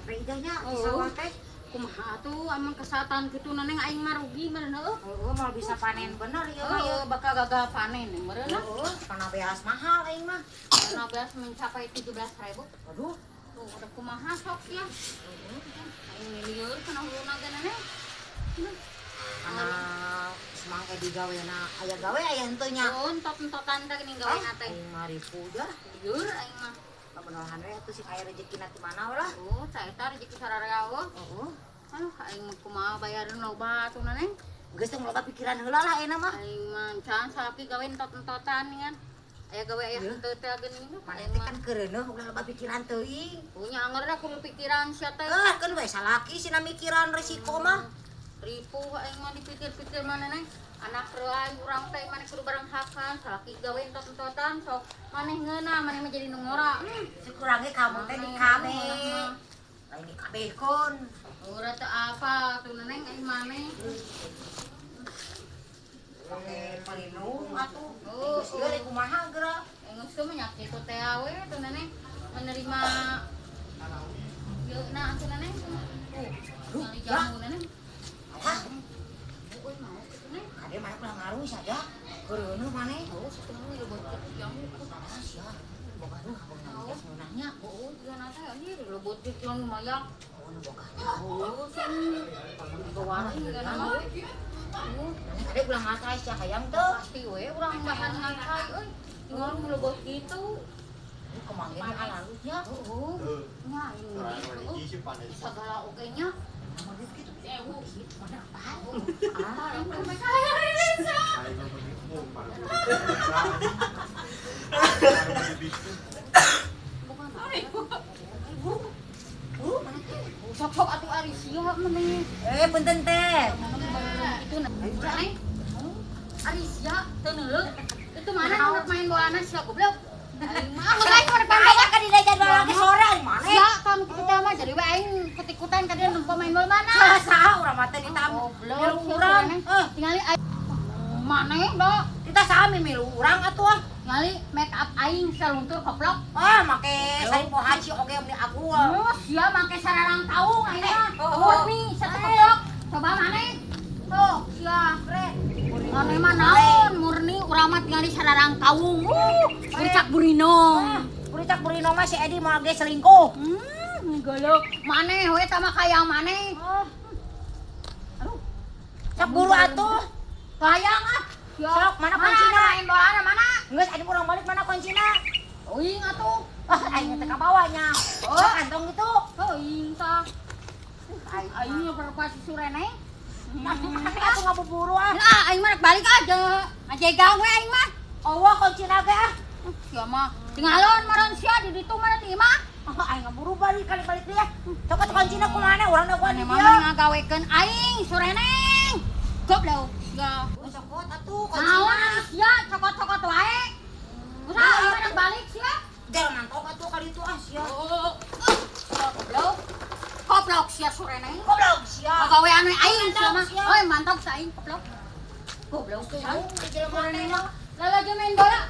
Capek idahnya di Oh. sawah teh. Kumaha atuh amun kesatan kitu neneng aing mah rugi meureun heueuh. Heeh, mau bisa panen bener ieu mah. Heueuh, bakal gagal panen meureun. Heeh, kana beas mahal aing mah. Karena beas mencapai 17.000. Aduh, Tuh, udah kumaha sok ya. Aing lieur kana huluna ge neneng. Kana semang Edi gawena aya gawe aya henteu nya. Oh, entot-entotan teh geuning gawena teh. Aing mah ripuh dah. Lieur aing mah. Mudah-mudahan we atuh sing aya rezekina ti mana lah. Oh, saeta rezeki sararea eueuh. Heeh. Aduh, aing mah kumaha bayareun loba atuh neneng. Geus teh loba pikiran heula lah ayeuna mah. Aing mah can salaki gawe entot-entotan kan. Aya gawe aya henteu teh geuning. Maneh teh kan keureuneuh ulah loba pikiran teuing. Punya anger dah kudu pikiran sia teh. Ah, kan we salaki sina mikiran resiko mah. Ripuh aing mah dipikir-pikir mana neng. Anak reuay urang teh maneh kudu bareng hakan, salaki gawe entot-entotan sok maneh ngeunah, maneh mah jadi nu ngora. Sekurangnya kamu teh di KB. Lain di KB kon. Ora teu apa tuh neneng aing maneh. Pake pelindung atuh. Oh, Geus ieu rek kumaha geura. Aing geus mah nya kitu teh we tuh neneng menerima ieu na atuh neneng. Tuh, Aduh, jamu neneng. Awas, Euy mau kitu neng. kade maneh ulah ngaruh saja. Keureuneuh maneh. Oh, sakitu lebot kitu jamu. Ah, sia. Boga nu boga migas ngeunahnya. Oh, juga teh anjir lebot kitu lumayan. Oh, nu boga. Oh, sing bawaran juga nama. Oh, Maneh kade ulah ngacai sia hayang teu. pasti we urang bahan ngacai euy. Tinggal nu lebot kitu. Nu kemangin alalutnya. Oh, nya ini segala oge nya. Modus kitu. Mana apaan? Ah, mereka bisa. Bukan. Buru maneh teh. Sok-sok atuh ari sia maneh. Eh, punten teh. Itu neng. Ari sia teu neuleuh. Itu mana nu main bolana sia goblok. Aing mah aing mah main bola. Aing kan di jadwal lagi sore aing maneh. Sia kan kitu teh mah jadi we aing ketikutan ka dia nempo main bola mana. Saha saha urang mah teh ditamu. Goblok Milu urang. Eh, tingali aing maneh do. Kita sami milu urang atuh ah. Tingali make up aing saluntur koplok. Ah, make sarimpo haji oge meni aku. Oh, sia make sararang taung aing mah. Oh, oh. Murni satu koplok. Coba maneh. Tuh, sia. Maneh mah naon murni urang mah tingali sararang taung. Buricak burinong. Buricak burinong mah si Edi moal ge selingkuh. Golok. Maneh we tah mah kayang maneh. Aduh. Sok buru atuh. Kayang ah. Sok, mana kuncina? Main bolana mana? Geus adi urang balik mana kuncina? Euing atuh. Ah, aing teh ka bawahnya. Oh. Sok kantong gitu. Euing tah. Aing berapa si sureneng? Maneh atuh ngabuburu ah. Nah, aing mah rek balik aja. Ngajegang we aing mah. Eueuh kuncina ge ah. Sia mah tinggalon maron sia di ditu mana di imah. Ah, aing ngaburu balik kali balik deui ah. Sok atuh kuncina kumaha urang da gua di Maneh mah dieu. ngagawekeun aing sureneng. Goblok sia. Cokot atuh Naon kuncina. ari sia cokot-cokot wae. Udah aing mah rek balik sia. Jalan mantok atuh kali itu ah sia. Oh, sia goblok. Goblok sia sureneng. Goblok sia. Pagawean we aing sia mah. Sia. Oi, mantap sa aing goblok. Goblok sia. Di jelema teh mah. Lala main bola.